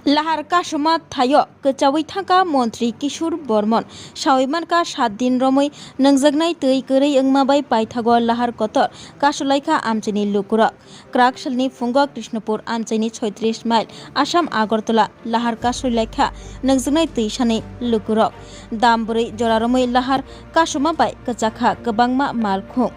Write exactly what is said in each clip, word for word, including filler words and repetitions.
Lahar kasuma thaio kwchaui thangkha Montri Kishore Bormon. Saui mankha sat din romwi nungjaknai twi kwrwi wngma bai paithago lahar kotor kasulaikha amchaini lukurok. Kwrak salni phungo Krishnapur amchaini soitris mile Assam Agartala lahar kasulaikha nungjaknai twi sani lukurok. Dam bwrwi jora romwi lahar kasuma bai kwchakha kwbangma malkhung.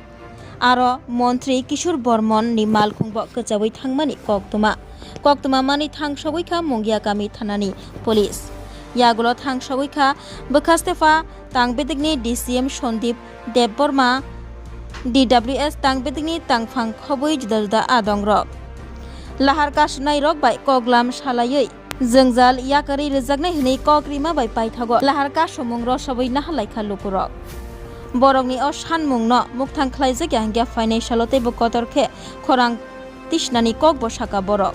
Aro Montri Kishore Bormon ni malkhungbo kwchaui thangmani koktwma. Koktwma mani thang sogwi kha Mungia kami thanani police. Yagulo thang sogwi kha bwkhaste pha Tangbedikni D C M Sandip Debbarma, D W S Tangbedikni tangphang khobwi juda juda adongrok. Lahar kasunai rok bai koklam salaiwi jwngjal yakarwi rwjaknai hwnwi kok rima bai paithago lahar kasumung rosabwi nahalaikha lukurok. Borokni o sanmungno mukthang khlaijak ya hwnkhe phainai salo teibo kotor khe khorang tisnani kokbo sakha borok.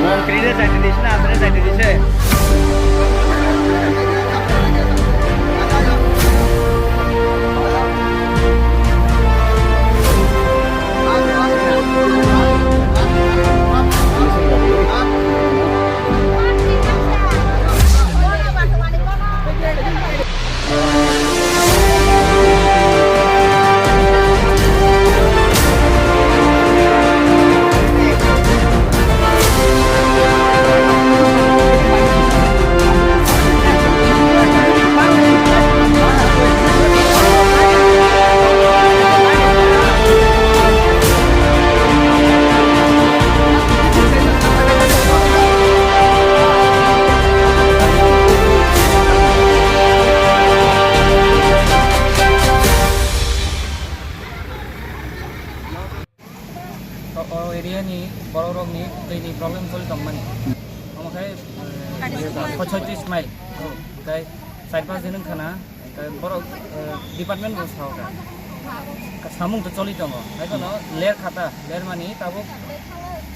Mom kri re jai tini sina, asre jai tini se. O, o area ni borok rok ni twi ni problem choli tong mani. Omo khai, eh, pachastis mile. Khai char panch din wngkha na. Borok, eh, department bo sao ka. Samung to choli tongo. Hai kono ler khata, ler mani tabuk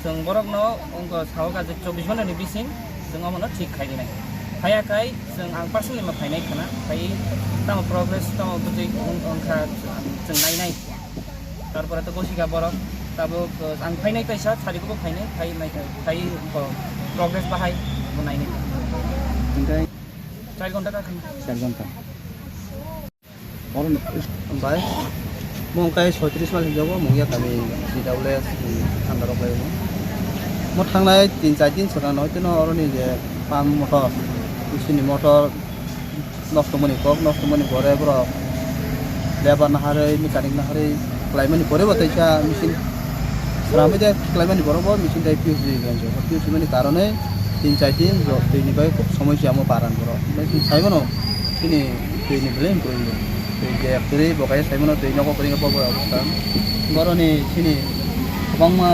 chwng borok no wngko sao ka je chobbish ghonta ni bising chwng omo no thik khai dinai. Haya khai chwng ang personally ma phainai khana, khai tamo progress tamo bwtwi wng-, wngkha chwng nainai. Tarpore to gosi ka borok tabuk, eh, ang phainai kaisa sari ko phainai, khai nai khai, khai ko progress bahai bo nainai. Hingkai Char ghonta ka khana. Char ghonta. Oro ni- Bai, mong kai soitris mal hingjago, mong ya kami di daule si thanda rok lai mo. Mo thangnai tin char din saka noi tino oro ni je pam motor, isi ni motor nosto mani kok, nosto mani bore bro. Lebar naharwi, mechanic naharwi, khlaimani pore bo teisa machine sramwi de khlaimani borok bo machine tei P U C ganjo. P U C mani karonwi tin char din jo twi ni bai khub somosya omo paran borok. Bai chwng sai mano chini twi ni belai bwrwi bo. Twi je kwrwi bo kaya sai mano twi nogo kwrwi bo bo obostha. Boroni chini kwbangma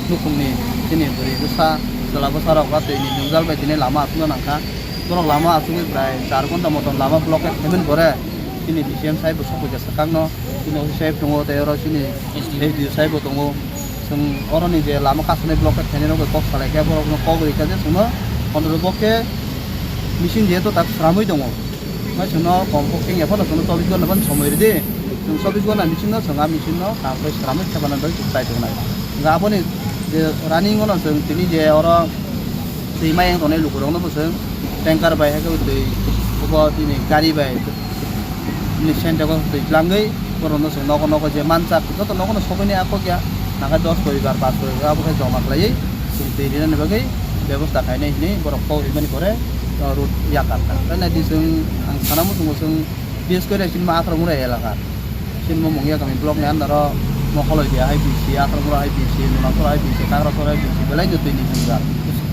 nukhungni chini bwrwi bwsa chwla bwsa rok ba twi ni jwngjal bai tini lama aswkna nangkha. Borok lama aswkwi prai char ghonta motom lama blockade khaimani pore chini D C M sai bo sokphaikha swkangno, chini O C sai bo tongo tei oro chini S D O sai bo tongo. Chwng oroni je lama kasanai blockade khainai rok bai kok salai khe borokno kok rikha je chwngno pondro bo khe machine je to tak sramwi tongo. Mai chwngno kom pokhe wngya phano chwngno chobbish ghonta phano somoi ridi. Chwng chobbish ghonta machine no chwng a machine no kam khai sramwi thepana bagwi chwng chai tongnai. Hwnkhe aboni je running ono chwng tini je oro twi mayang tongnai lukurokno bo chwng tanker bai hai khe twi obo tini gari bai Bini sentego twi tlangwi borokno chwng nogo nogo je manjak joto nogono sogwini a kok ya, nangkhe dos poribar, pas poribar abo khe joma khlaiwi chwng twi rinani bagwi bebosta khainai hinwi borok kok rimani pore, o, road yakar kha. Tei naidi chwng ang sana muchungo chwng bises kore chini ma Akhramura elaka. Chini ma Mungia kami block ni under o Mokholoidia hai B C, Akhramura hai B C, Nunakura hai B C, Kakrasora hai B C, belai no twi ni jwngjal.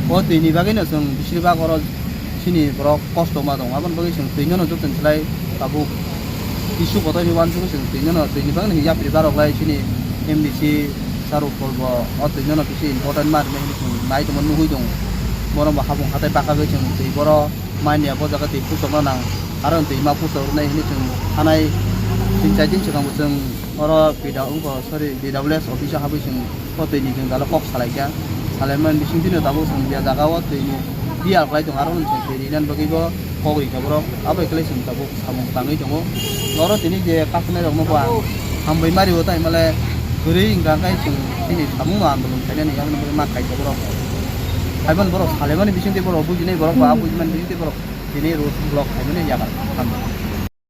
O twi ni bagwi no chwng bisini bak oro chini borok kosto ma tongo. Aboni bagwi chwng twi no joto ni slai tabuk issue kotor ni uansugwi chwng twi no twi ni bagwi no yapri barok lai chini M D C Saruk Pol bo o twi no bisi important ma rinai hinwi chwng nai tongma nugwi tongo. Borok bo habung hatai baka gwi chwng twi boro manya bo jaga twi puchokna nang, aro twi ma puchok rwnai hinwi chwng thanai tin char din swkang bo chwng oro P W, wngkha, sorry, P W S office o habwi chwng o twi ni jwngjalo kok salaikha. Salaimani bising twi no tabuk chwng je jaga o twi ni biyal khlai tongo, aro chwng twi rinani bagwi bo kok rikha borok, abo bai khlai chwng tabuk samung tangwi tongo. Oro tini je kasunai rokno bo ang hambai mari o, tai male kwrwi wngkha khe chwng chini samung no andolon khainani, aboni bagwi ma khaikha borok. Haibani borok salaimani bising twi borok bujinai, borok ba bujimani bising twi borok tini road block khaimani yakarkha.